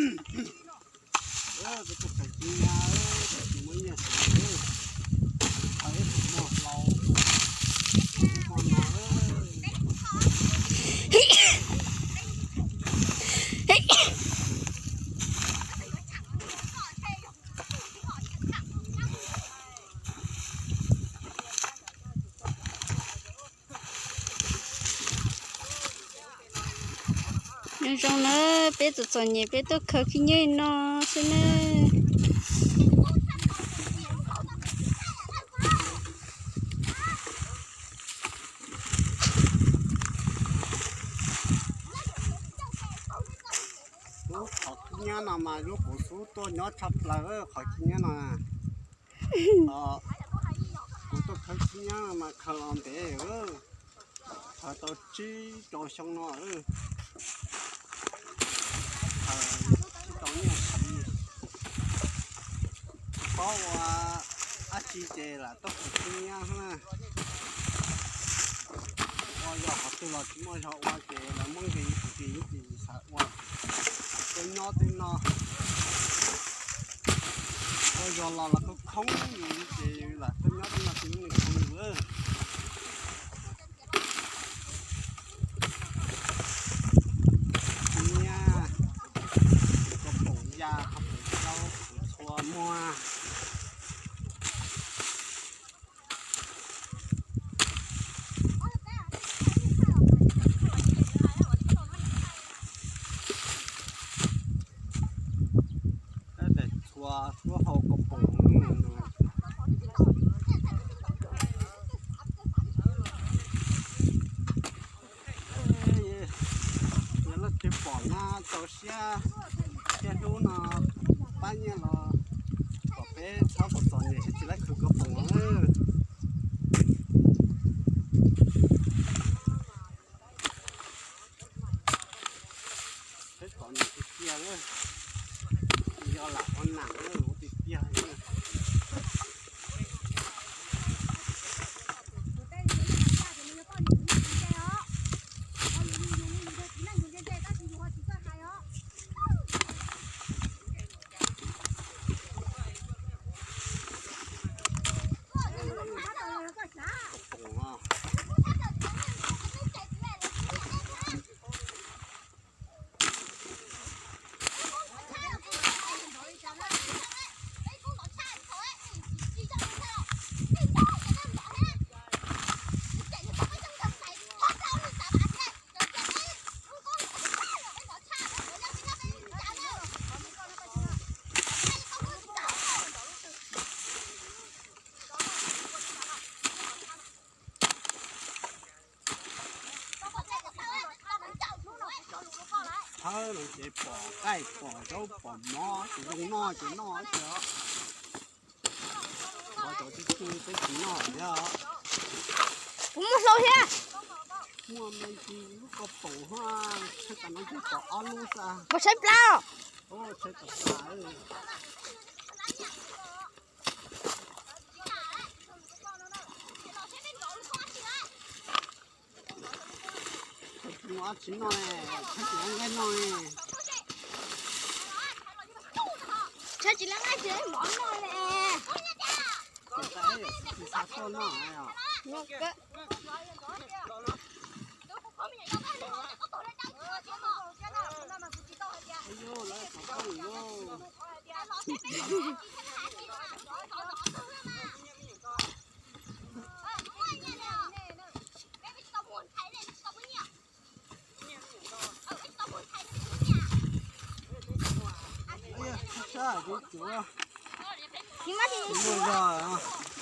Peb tuaj khaws khib nyiab, tsis muaj nyiaj siv, khaws ib tus muag hlau, muag no. Zoo zoo na, peb txom txom nyem peb tuaj khaws khib nyiab no xwb na. Lub qhov khib nyiab no mas lub kuv xub tuaj nyob tshaj plaws qhov khib nyiab no. Kuv tuaj khaws khib nyiab no mas khaws los ntev, khaws tau tsib rau xyoo no. Tsis tau nyiaj siv, tsis paub ua dab tsi ces lam tuaj khaws khib nyiab na. Ua yog qhov twg los tsis muaj zog ua ces lawv muab nqis tus kis ces xav ua tuaj nyob tej no. Ua zog los los khoob khoob ces lam tuaj nyob tej no ces muaj neeg khoo lawm. Khib nyiab, kua poom ya, kua poom zaub, kua poom txhua muag. Tab tais txhua lub hau kua poom. Yog leej twg pom no txaus siab thiab hlub no pab nyiaj los kom peb txhob txom txom nyem thiab tsis laib khwv kua poom os. Peb txom nyem tiag tiag, yog lam ua nam ua tiag tiag. Thawb no ces pom nqaij pom zaub pom mov ces zoo noj ces noj xwb. Qhov cov tib tug peb tsis noj thiab. Kuv muaj hlau thiab. Muaj me ntsis lub kua poom ho, tshaib tas no ces pom ob lub xwb. Pom tshaib plab. Tshaib tas tas. Tshaib tsis muaj dab tsi noj ne, tshaib tsis muaj nqaij noj ne. Tshaib tsis muaj nqaij tsis muaj mov noj ne. Ces tab sis xav tuaj noj os. Tsis muaj zog.